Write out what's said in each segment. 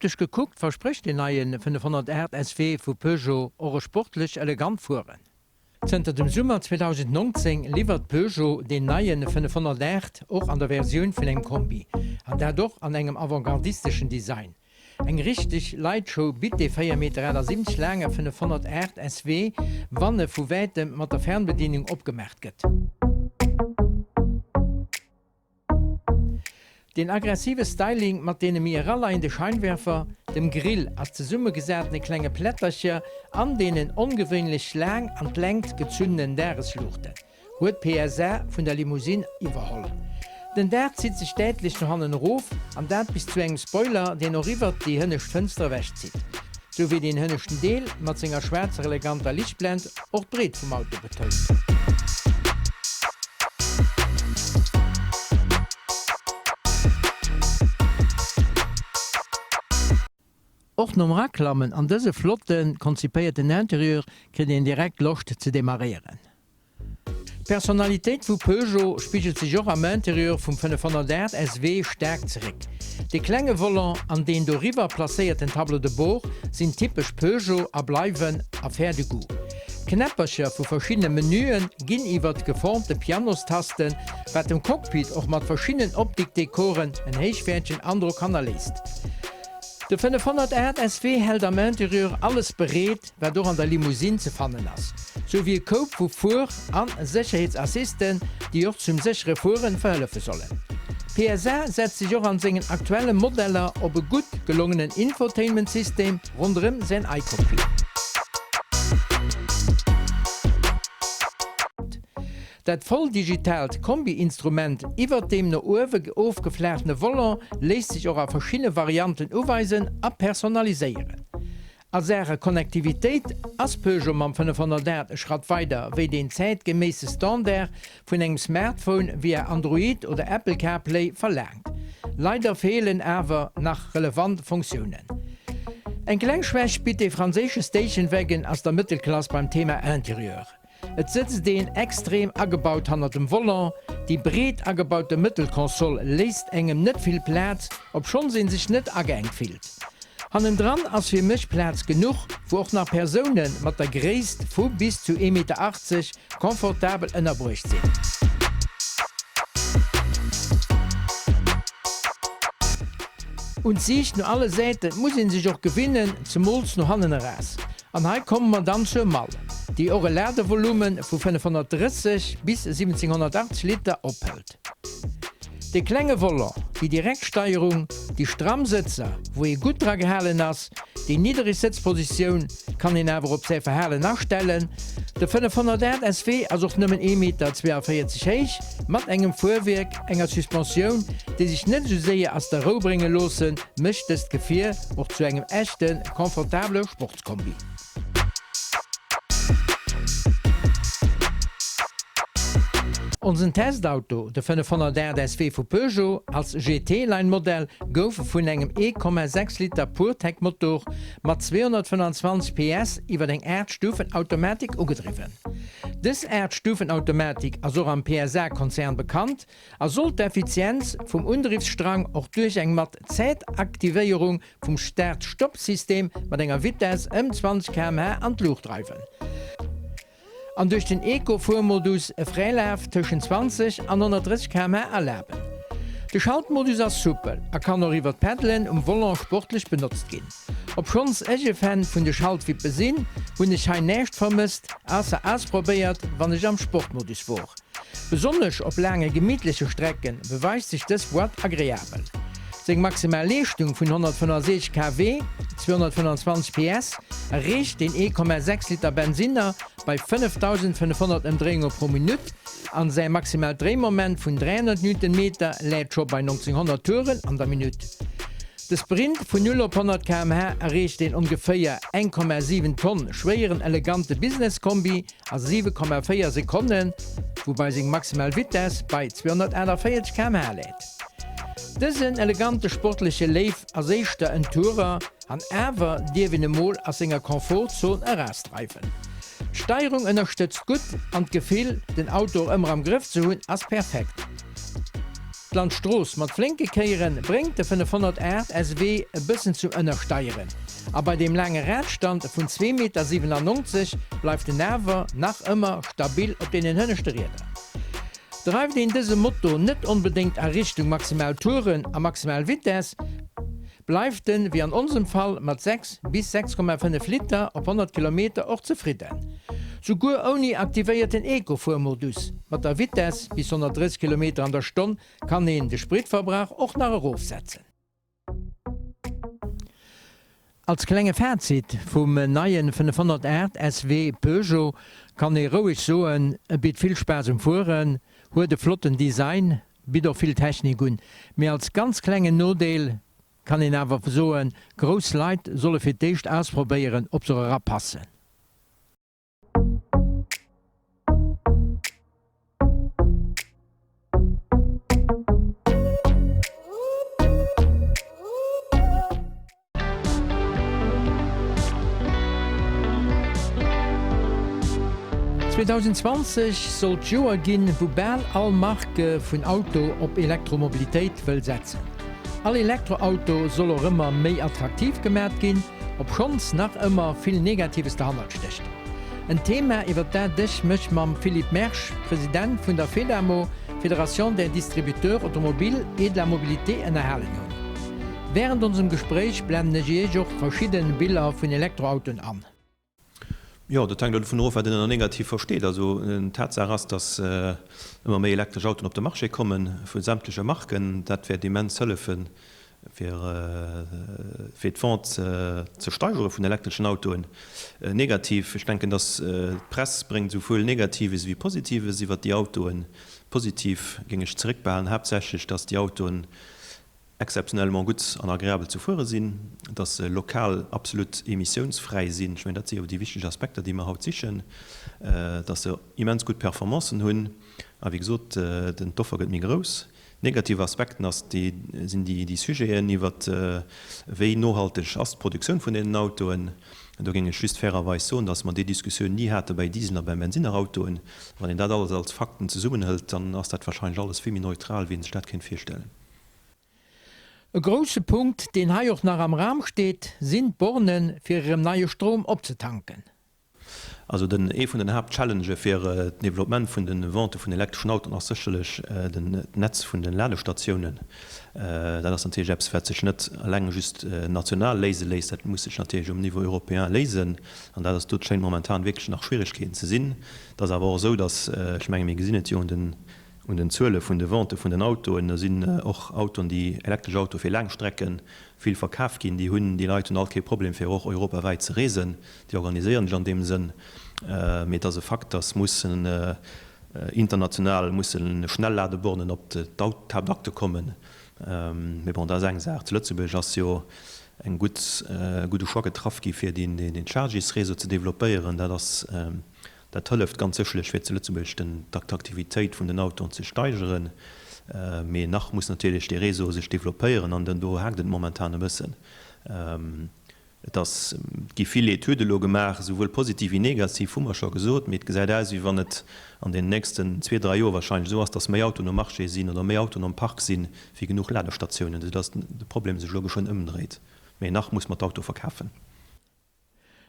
Optesch gekuckt versprécht deen neie 508 SW vu Peugeot och e sportlech elegant Fueren. Zënter dem Summer 2019 liwwert Peugeot deen neie 508 och an der Versioun vun engem Kombi, an dat och an engem avantgardisteschen Design. Eng richteg Lightshow bitt dee 4,78 Meter laange 508 SW, wann e vu wäitem mat der Fernbedienung opgemaacht gëtt. Deen aggressive Styling mat deene méi eraleiende Scheinwerfer, dem Grill as zesummegesatene klenge Plättercher an deenen ongewéinlech laang an d'Längt gezunnenen Dagesluuchten huet d'PSA vun der Limousine iwwerholl. Den Daach zitt sech däitlech no hannen erof an dat bis zu engem Spoiler, deen och iwwert déi hënnescht Fënster ewech zitt, sou wéi deen hënneschten Deel mat senger schwaarzer eleganter Lichtblend och d'Breet vum Auto betount. Och nom Raklammen an dëse flotte konzipéierten Interieur kritt een direkt Loscht ze demarréieren. D'Personalitéit vu Peugeot spigelt sech och am Interieur vum 508 SW staark zeréck. De klenge Volant an deen doriwwer placéierten Tableau de bord sinn typesch Peugeot a bleiwen Affaire de goût. D'Knäppercher vu verschiddene Menüe ginn iwwert geformte Pianostasten, wat dem Cockpit och mat verschiddenen Optikdekoren en héichwäertegen Androck hannerléisst. De 508 SW hält am Interieur alles bereet, wat och an der Limousine ze fannen ass, sou wéi e Koup vu Fuer a Sécherheetsassisten, déi och zum séchere Fueren verhëllefe sollen. PSA setzt sech och an sengen aktuelle Modeller op e gutt gelongenen Infotainment-System ronderëm säin iCockpit. Dat volldigitaalt Kombi-Instrument iwwert deem no uewe ofgeflaachtene Volant léisst sech och a verschiddene Varianten uweisen a personaliséieren. A Saache Connectivitéit ass Peugeot mam 508 e Schratt weider wéi deen zäitgeméisse Standard vun engem Smartphone via Android oder Apple CarPlay verlaangt. Leider feelen awer nach relevant Funktiounen. Eng kleng Schwächt bitt dee franséische Stationwagon aus der Mëttelklass beim Thema Interieur. Et sëtzt een extrem agebaut hannert dem Volant, déi breet agebaute Mëttelkonsole léisst engem net vill Plaz, obschonns een sech net ageengt fillt. Hannendran ass fir mech Plaz genuch, wou och nach Persoune mat der Gréisst vu bis zu 1,80 Meter confortabel ënnerbruecht sinn. Un d'Siicht no alle Säite muss een sech och gewinnen, zemools no hannen eraus. An hei komme mer dann zur Mall, déi och e Ladevolume vu 530 bis 1780 Liter ophëlt. De klenge Volant, déi direkt Steierung, déi stramm Sëtzer, wou ee gutt dra gehalen ass, déi niddereg Sëtzpositioun kann een awer op säi Verhalen astellen. De 508 SW ass och nëmmen 1,42 Meter héich, mat engem Fuerwierk, enger Suspensioun, déi sech net esou séier ass der Rou brénge loossen, mécht dëst Gefier och zu engem echte confortabele Sportskombi. Onsen Testauto, de 508 SW vu Peugeot als GT-Line-Modell, gouf vun engem 1,6 Liter PureTech-Motor mat 225 PS iwwer eng 8 Stufen-Automatik ugedriwwen. Dës 8 Stufen-Automatik ass och am PSA-Konzern bekannt a soll d'Effizienz vum Undriffsstrang och duerch eng mat Zäitaktivéierung vum Start-Stopp-System mat enger Vitess ëm 20 km/h an d'Luucht dreiwen an duerch den Eco-Fuermodus e Fräilaf tëschent 20 an 130 km/h erlaben. De Schaltmodus ass soupel a kann och iwwer d'Peddelen um Volant sportlech benotzt ginn. Obschonns ech e Fan vun de Schaltwippe sinn, hunn ech hei näischt vermësst, ausser ausprobéiert, wann ech am Sportmodus wor. Besonnesch op laange gemittleche Strecke beweist sech dës Boîte agreabel. Seng maximal Leeschtung vun 165 kW, 225 PS, erreecht den 1,6 Liter Bensinner bei 5.500 Ëmdréiunge pro Minutt an säi maximaalt Dréimoment vun 300 Newtonmeter läit scho bei 1900 Touren an der Minutt. De Sprint vun 0 op 100 km/h erreecht deen ongeféier 1,7 Tonn schwéieren elegante Business-Kombi A 7,4 Sekonnen, woubei seng maximal Vitess bei 248 km/h läit. Dësen elegante sportleche Léiw ass éischter en Tourer, an awer dierf een emol as senger Komfortzon erausdreiwen. D'Steierung ënnerstëtzt gutt an d'Gefill, den Auto och ëmmer am Grëff ze hunn, ass perfekt. D'Landstrooss mat flénke Kéiere bréngt de 508 SW e bëssen zum Ënnersteieren a bei deem laange Radstand vun 2,97 Meter bleift en awer nach ëmmer stabil op deenen hënneschte Rieder. Dreift een dëse Moto net onbedéngt a Richtung maximal Touren a maximal Vitess, bleift en, wéi an onsem Fall, mat 6 bis 6,5 Liter op 100 Kilometer och zefridden. Souguer ouni aktivéierten Eco-Fuermodus, mat der Vitess bis 130 Kilometer an der Stonn, kann een de Spritverbrauch och nach erofsetzen. Als klenge Fazit vum neien 508 SW Peugeot kann ee roueg soen, e bitt vill Spaass um Fueren, huet e flotten Design, bitt och vill Technik un. Mee als ganz klengen Nodeel kann een awer soen, grouss Leit solle fir d'éischt ausprobéieren ob se och erapassen. 2020 soll d'Joer ginn, wou bal all Marque vun Auto op Elektromobilitéit wëll setzen. All Elektroauto soll och ëmmer méi attraktiv gemat ginn, obschonns nach ëmmer vill Negatives derhannert stécht. En Thema, iwwer dat ech mech mam Philippe Mersch, President vun der Fedamo, Fédération des distributeurs automobiles et de la mobilité, ënnerhalen hunn. Wärend onsem Gespréich blenden ech iech och verschidden Biller vun Elektroautoen an. Jo, dat hänkt elo dovun of, wat een ënner negativ versteet. Also Tatsaach ass, datt ëmmer méi elektresch Autoen op de Marché kommen, vu sämtleche Marken. Dat wäert immens hëllefen, fir fir d'Vente ze steigere vun elektreschen Autoen. Negativ, ech denken, datt d'Press bréngt esouwuel Negatives ewéi Positives iwwert déi Autoen. Positiv géing ech zeréckbehalen haaptsächlech, datt déi Autoen exceptionnellement gutt an agreabel ze fuere sinn, dass se lokal absolut emissiounsfräi sinn, ech mengen, dat si jo déi wichteg Aspekter, déi mer haut sichen, dass se immens gutt Performancen hunn a wéi gesot, den d'Offer gëtt méi grouss. Negativ Aspekten ass déi, sinn déi, déi Sujeten iwwert wéi nohalteg ass d'Produktioun vun deenen Autoen. Do géing ech just fairerweis soen, dass mer déi Diskussioun ni hate bäi Diesel a bei Bensinnerautoen. Wann een dat alles als Fakten zesummenhëlt, dann ass dat wahrscheinlech alles vill méi neutral, wéi een sech dat kéint virstellen. E grousse Punkt, deen hei och nach am Raum steet, sinn d'Bornen, fir erëm neie Strom opzetanken. Also den, ee vun den Haaptchallengë fir den Développement vun de Vente vun elektreschen Autoen ass sécherlech den d'Netz vun de Ladestatiounen. Dat ass natierlech eppes, wat sech net eleng just national léise léisst, dat muss sech natierlech um Niveau européen léisen. An dat ass, do schéint momentan wierklech nach Schwierigkeeten ze sinn. Et ass awer och esou, datt, ech menge mir gesinn et jo un den, Un den Zuele vun de Vente vun den Autoen, do sinn och Autoen, déi elektresch Autoe fir laang Strecke vill verkaf ginn, déi hunn, déi Leit hunn alt kee Problem fir och europawäit ze reesen, déi organiséieren sech an deem Sënn. Mee et ass e Fakt, datt mussen international musse Schnellladebornen op d'Haaptachse kommen. Mee bon, dat ass eng Saach. Zu Lëtzebuerg ass jo eng gutt, e gudde Choix getraff gi fir deen Chargis-Réseau ze développéieren. Dat ass Dat hëlleft ganz sécherlech fir zu Lëtzebuerg den d'Attraktivitéit vun den Autoen ze steigeren. Mee nach muss natierlech dee Réseau sech développéieren an do haakt et momentan e bëssen. Et ass, et gi vill Etüde elo gemaach, esouwuel positiv wéi negativ, hu mer scho gesot, mee et gesäit aus, wéi wann et an den nächsten zwee, dräi Joer wahrscheinlech esou ass, datt méi Autoen um Marché sinn oder méi Autoen am Park sinn, wéi genuch Ladestatiounen, esoudatt de Problem sech elo geschwënn ëmdréit. Mee nach muss mer d'Autoe verkafen.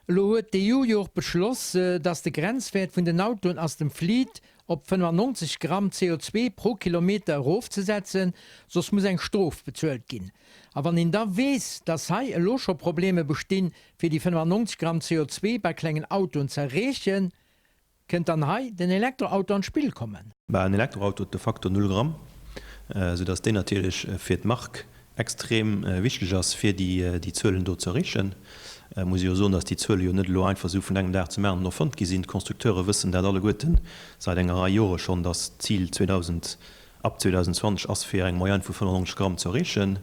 Elo huet d'EU jo och beschloss, dass de Grenzwäert vun den Autoen aus dem Fleet op 95 Gramm CO2 pro Kilometer erofzesetzen, soss muss eng Strof bezuelt ginn. A wann een da weess, dass hei elo scho Probleme bestinn, fir déi 95 Gramm CO2 bei klengen Autoen ze erreechen, Kënnt dann hei den Elektroauto an d'Spill kommen? Bah, en Elektroauto huet de facto null Gramm, sou dass deen natierlech fir d'Mark extrem wichteg ass, fir déi Zuelen do ze erreechen. Et muss ee jo soen, dass déi Zuele jo net elo einfach esou vun engem Dag zum aneren erfonnt gi sinn. D'Constructeure wëssen dat alleguerten seit enger Rei Jore schonn, dass d'Zil 2000, ab 2020 ass, fir eng Moyenne vu 95 Gramm ze erreechen.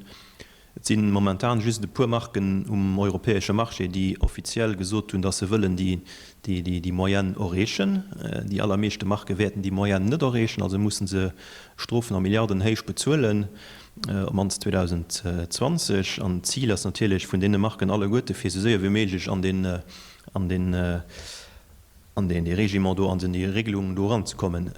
Et si momentan just e puer Marken um europäesche Marché, déi offiziell gesot hunn, dass se wëllen déi Moyenne erreechen. Déi allermeeschte Marke wäerten déi Moyenne net erreechen, also musse se Strofen a Milliardenhéicht bezuelen, op d'mannst 2020. An d'Zil ass natierlech vun deene Marken alleguerte fir esou séier wéi méiglech an deen, an deen, an deen Régiment do, an déi Regelung do eranzekommen.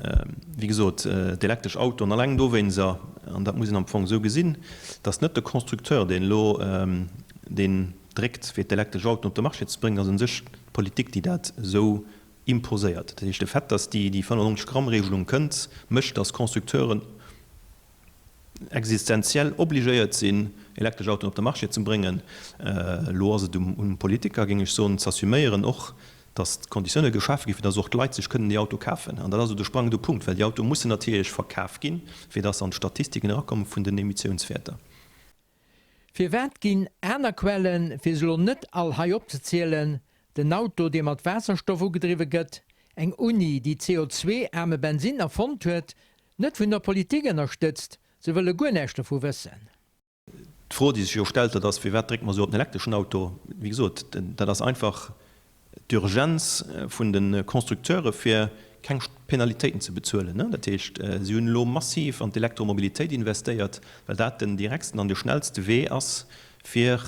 Wéi gesot, d'elektresch Autoen alleng dowéinster. an dat muss een am Fong esou gesinn, dass net de Constructeur, deen elo deen dréckt, fir d'elektresch Autoen op de Marché ze bréngen, ass u sech d'Politik, déi dat esou imposéiert. Dat heescht, de Fait, dass déi 95 Gramm-Regelung kënnt, mécht, dass d'Constructeuren existenziell obligéiert sinn, elektresch Autoen op de Marché ze bréngen. Elo ass et um Politiker, géing ech soen, z'assuméieren och, dass d'Konditioune geschafe ginn, fir dass och d'Leit sech kënnen déi Auto kafen. An dat ass elo de sprangende Punkt, well déi Autoe mussen natierlech verkaf ginn, fir dass se an d'Statistiken erakomme vun den Emissiounswäerter. Firwat ginn aner Quellen, fir se elo net all hei opzezielen, den Auto dee mat Waasserstoff ugedriwwe gëtt, eng Uni déi CO2-aarme Bensinn erfonnt huet, net vun der Politik ënnerstëtzt, se wëlle guer näischt dovu wëssen. D'Fro déi sech jo stellt, dat ass, Firwat drécke mer esou op den elektreschen Auto? Wéi gesot, dat ass einfach d'Urgenz vun de Constructeure fir keng Penalitéiten ze bezuelen. Dat heescht, si hunn elo massiv an d'Elektromobilitéit investéiert, well dat den direktsten an de schnellste Wee ass, fir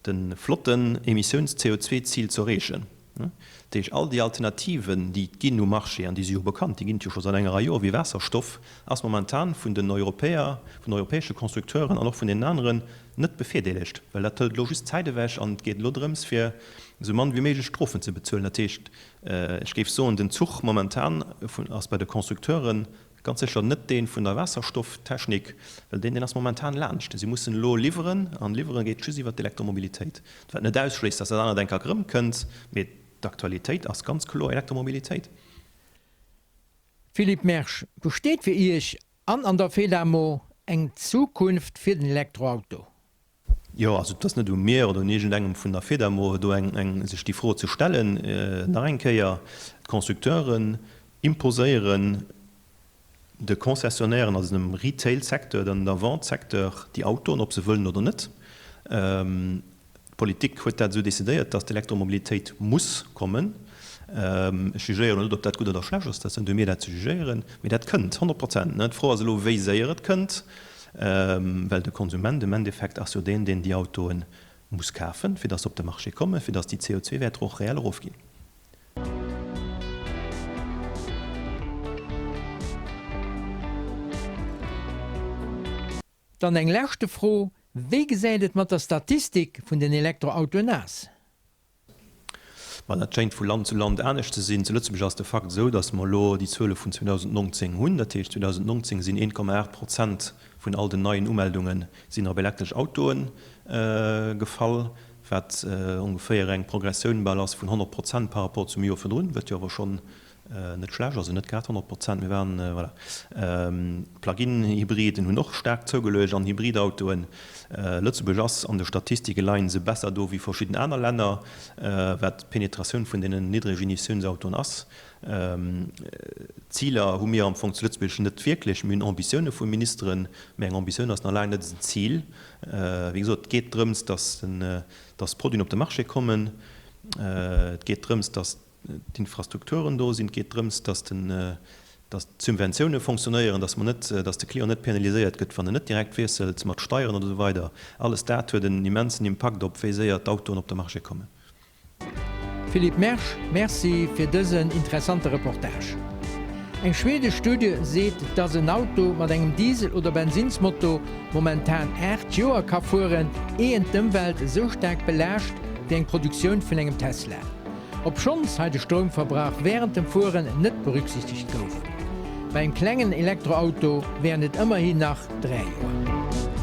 de flotten Emissiouns-CO2-Zil ze erreechen. Dat heescht, all déi Alternativen, déi et ginn um Marché, an déi si jo bekannt, déi ginn et jo scho säit enger Rei Joer, wéi Waasserstoff, ass momentan vun den Europäer, vun den europäesche Constructeuren an och vun deenen aneren net bevirdeelegt, well dat hëlt elo just Zäit ewech an et geet elo drëms, fir esou mann wéi méiglech Strofen ze bezuelen. Dat heescht, ech géif soen, den Zuch momentan ass bei de Constructeure ganz sécher net dee vun der Waasserstofftechnik, well deen, deen ass momentan laanscht. Si mussen elo liwweren an liwwere geet just iwwert d'Elektromobilitéit, wat net ausschléisst, dass dat anert eng Kéier erëmkënnt, mee d'Aktualitéit ass ganz kloer Elektromobilitéit. Philippe Mersch, Besteet fir Iech an an der Fedamo eng Zukunft fir den Elektroauto? Jo, also et ass net u mir oder un iergendengem vun der Fedamo do eng eng sech déi Fro ze stellen. Nach eng Kéier, d'Constructeuren imposéieren de Concessionnairen, also dem Retail-Secteur, dann der Vente-Secteur, déi Autoen, ob se wëllen oder net. D'Politik huet dat esou decidéiert, dass d'Elektromobilitéit muss kommen. Ech jugéieren elo net, ob dat gutt oder schlecht ass, dat ass net u mir, dat ze jugéieren, mee dat kënnt, 100%. D'Fro ass elo, wéi séier et kënnt, well de Konsument am Endeffekt ass jo deen, deen déi Autoe muss kafen, fir dass se op de Marché kommen, fir dass déi CO2-Wäerter och reell erofginn. Dann eng leschte Fro, Wéi gesäit et mat der Statistik vun den Elektroautoen aus? Ma dat schéngt vu Land zu Land anescht ze sinn. Zu Lëtzebuerg ass de Fakt esou, datt mer elo déi Zuele vun 2019 hunn. Dat heescht, 2019 sinn 1,8 Prozent vun all den neien Umeldunge sinn op elektresch Autoe gefall, wat ongeféier eng Progressioun bal ass vun 100 Prozent par rapport zum Joer virdrun, wat jo awer schonn Net schlecht, also net grad 100 Prozent, mir waren, voilà. D'Plug-in-Hybriden hunn och staark zougeluecht an Hybridautoen. Lëtzebuerg ass an de Statistike leien se besser do wéi verschidden aner Länner, wat d'Penetratioun vun deenen Niddregemissiounsautoen ass. Ziler hu mir am Fong zu Lëtzebuerg net wierklech. Mir hunn Ambitioune vu Ministeren, mä eng Ambitioun ass nach laang net en Zil. Wéi gesot, et geet drëms, datt d'Produiten op de Marché kommen. Et geet drëms, datt d'Infrastrukturen do sinn. Et geet drëms, dass den, dass d'Subventioune fonctionnéieren, dass mer net, dass de Client net penaliséiert gëtt, wann en net direkt wiesselt, mat Steieren oder esou weider. Alles dat huet en immensen Impakt op wéi séier d'Autoen op de Marché kommen. Philippe Mersch, Merci fir dësen interessante Reportage. Eng schwedesch Studie seet, dass en Auto mat engem Diesel oder Bensinnsmotor momentan 8 Joer ka fueren, eeën d'Ëmwelt esou staark belaascht wéi eng Produktioun vun engem Tesla. Obschonns hei de Stroumverbrauch wärend dem Fueren net berücksichtegt gouf. Bei engem klengen Elektroauto wären et ëmmerhin nach 3 Joer.